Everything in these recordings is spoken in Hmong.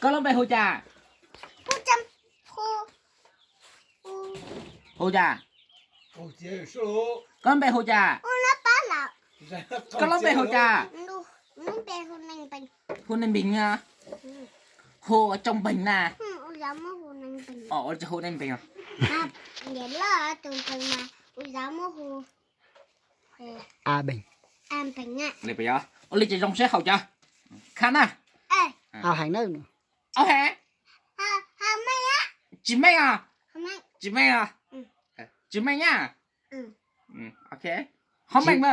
Koj lub npe hu cas? Hu cas? Koj lub npe hu cas? Koj lub npe hu cas? Hu Neej Npeeg. Hu Tsoo Npeeg na. Ua cas hu Neej Npeeg? Ua li ces zoo seb haus cas. Kha na. Haus heev na. Tsis meej os. Tsis meej os. Tsis meej na. Ho meej na.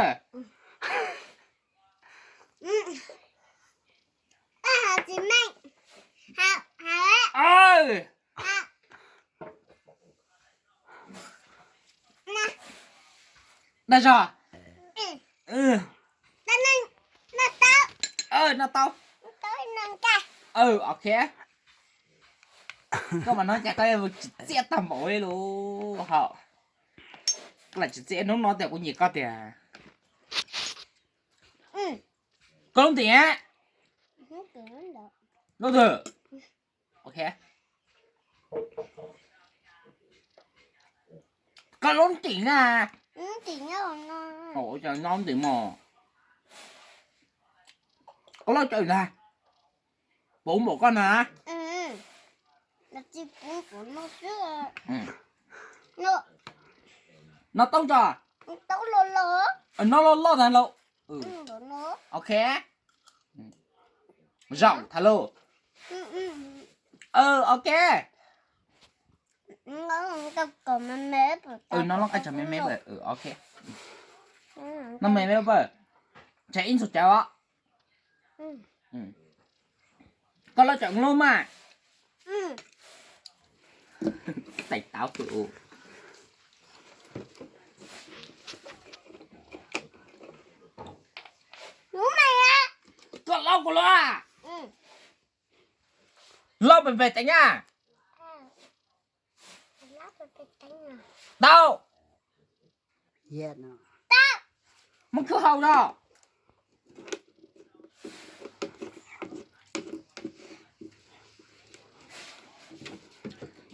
Dag zog. Noj tau. Ok. Koj mas no cas koj tsis txiaj tag npaum li lus hos. Koj lam tsis txiaj hnub no tias kuv nyiam koj tiag. Koj lub ntim. Lub twg? Ok. Koj lub ntim na. Nyob lub ntim mog. Koj lub cawm ntag. Puv npaum koj na. No toob tso. No loj loj tag lauj. Ok. Zaum tham lauj. Ok. No loj qab tsag me me lawm. Ok. No me me lawm. Tsam ib ntxuag cawv os. Koj loj cawm lub mas. Tais tauv. Koj loj kuv loj. Loj pem pem teev na. Tau. Muab khwb haus no.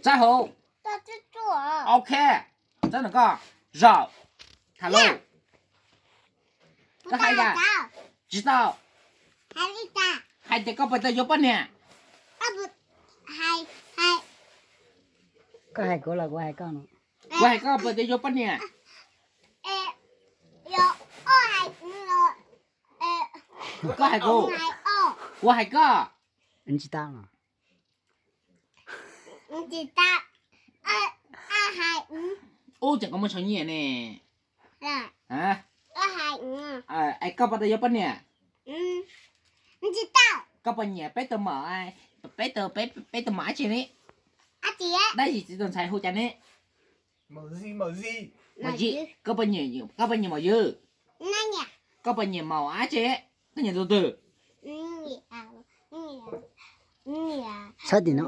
Txawb hauv. Ok. Txawb no koj. Zaum. Tham lauj. Koj hais cas? Tsis tau. Hais tias koj puas tau yuav poj niam. Koj hais kuv los kuv hais koj no? Kuv hais koj puas tau yuav poj niam. Koj hais kuv, kuv hais koj. Tsis tau. Ub, cas koj muaj tshav nyiaj ne. Es koj puas tau yuav poj niam? Koj puas nyiam peb tug maum, peb tug, peb tug maum dab tsi ne? Dab tsi txiv tug ntxhais hu cas ne? Koj puas nyiam, koj puas nyiam maum ywg? Koj puas nyiam maum dab tsi? Koj nyiam tus twg? Sab tim no.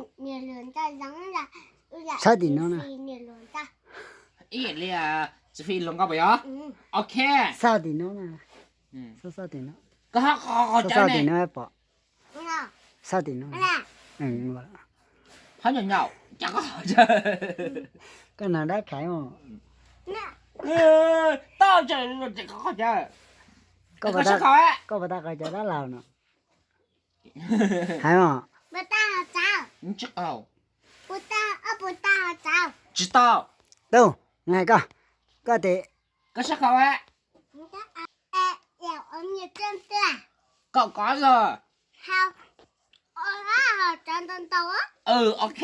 Sab tim no na. Ib yam li txiv Fij luag nkauj puas yog? Ok. Sab tim no na. Koj ho qhov tim no pom. Sab tim no. Phab nyuam nyaum cas koj qhov chaw. Koj nag dab khaiv os. Toj tseem qhov chaw. Koj puas tau qhov chaw dab laug no? Hais os. Tsis tau. Tub, hais koj, koj tes. Koj sab qhov. Koj kov zog. Ok.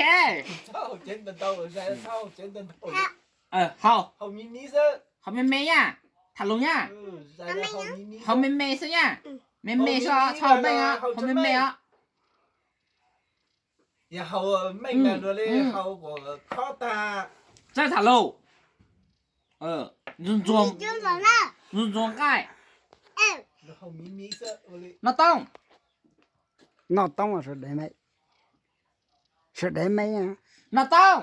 Haus me me yaj, tham lus yaj. Haus me me xwb yaj. Me me xwb, txhob haus meej os, haus me me os. Txawj tham lus. Ntxuag ntxuag, ntxuag ntxuag nqaij. Noj tooj. Noj tooj, sawv daws me, sawv daws me. Noj tooj.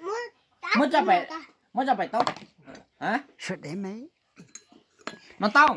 Muab, muab tso pem toob. Sawv daws me. Noj tooj.